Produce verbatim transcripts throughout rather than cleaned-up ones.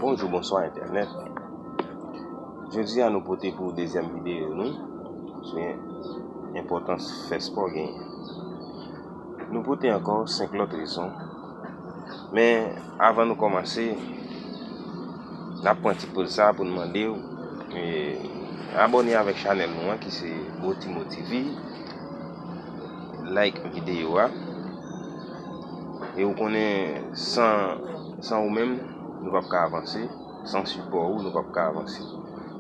Bonjou, bonswa entènèt. Jodi a nou pote pou dezyèm videyo nou sou enpòtans fè spò genyen. Nou pote ankò senk lòt rezon. Men avan nou kòmanse, n ap pran ti poz sa pou n mande w, e, abòne avèk chanèl nou an ki se Botimo T V, like videyo a. E ou konnen san, san ou menm, nou p ap ka avanse. San sipò ou, nou p ap ka avanse.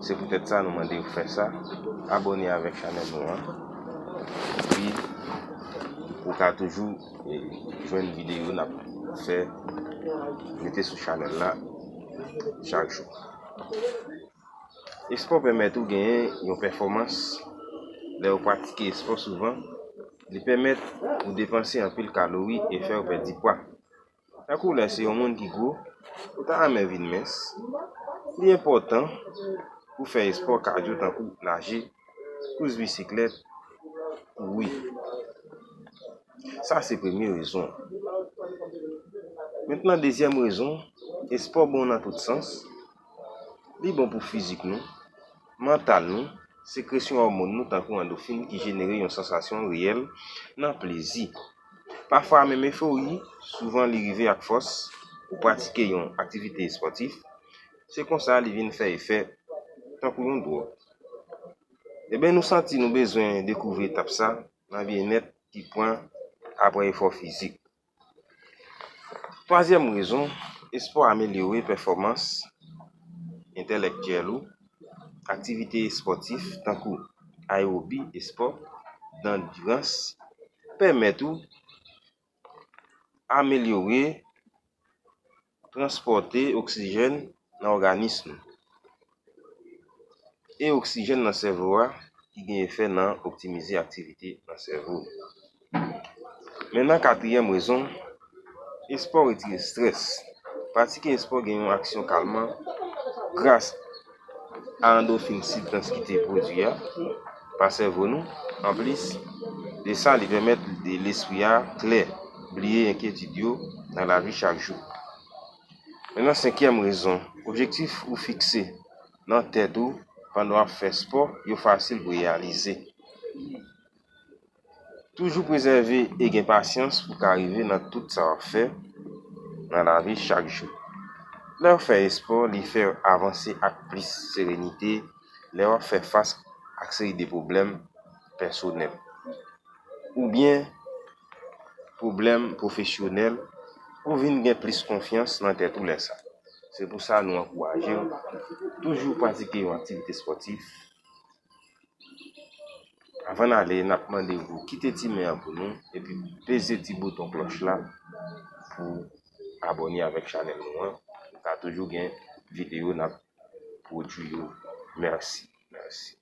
Se poutèt sa nou mande w fè sa, abòne avèk chanèl nou an. Epi ou ka toujou, e, jwenn videyo n ap fè, mete sou chanèl la chak jou. Espò pèmèt ou genyen yon pèfòmans. Lè ou pratike espò souvan, li pèmèt ou depanse anpil kalori e fè w pèdi pwa. Tankou lè se yon moun ki gwo, ou ta renmen vin mens, li enpòtan pou fè espò kadyo tankou naje, kous bisiklèt, kouri. Sa se premye rezon. Mentnan, dezyèm rezon, espò bon nan tout sans. Li bon pou fizik nou, mantal nou, sekresyon òmòn nou tankou andofin ki jenere yon sansasyon reyèl nan plezi. Pafwa menm efori, souvan li rive ak fòs ou pratike yon aktivite espòtif. Se konsa li vin fè efè tankou yon dwòg. Ebyen, nou santi nou bezwen dekouvri etap sa nan byennèt ki pran apre efò fizik. Twazyèm rezon, espò amelyore pèfòmans entèlektyèl ou. Aktivite espòtif tankou aerobi, espò dandirans, pèmèt ou amelyore transpòte oksijèn nan òganis nou. E oksijèn nan sèvo a ki gen efè nan optimize aktivite nan sèvo nou. Mentnan, katriyèm rezon, espò retire estrès. Pratike espò gen yon aksyon kalman gras a andofin, sibstans ki te pwodui a pa sèvo nou. Anplis de sa, li pèmèt de lespri a klè, bliye enkyetid yo nan lavi chak jou. Mentnan, senkyèm rezon, objektif ou fikse nan tèt ou pandan w ap fè espò, yo fasil pou reyalize. Toujou prezève e gen pasyans pou w ka rive nan tout sa w ap fè nan lavi chak jou. Lè w fè espò, li fè w avanse ak plis serenite lè w ap fè fas ak seri de pwoblèm pèsonèl oubyen pwoblèm pwofesyonèl, ou vin gen plis konfyans nan tèt ou lè sa. Se pou sa nou ankouraje w toujou pratike yon aktivite espòtif. Avan n ale, n ap mande w pou kite ti men an pou nou epi peze ti bouton klòch la pou abòne avèk chanèl nou an. Ou ka toujou gen videyo n ap pwodui yo. Mèsi. Mèsi.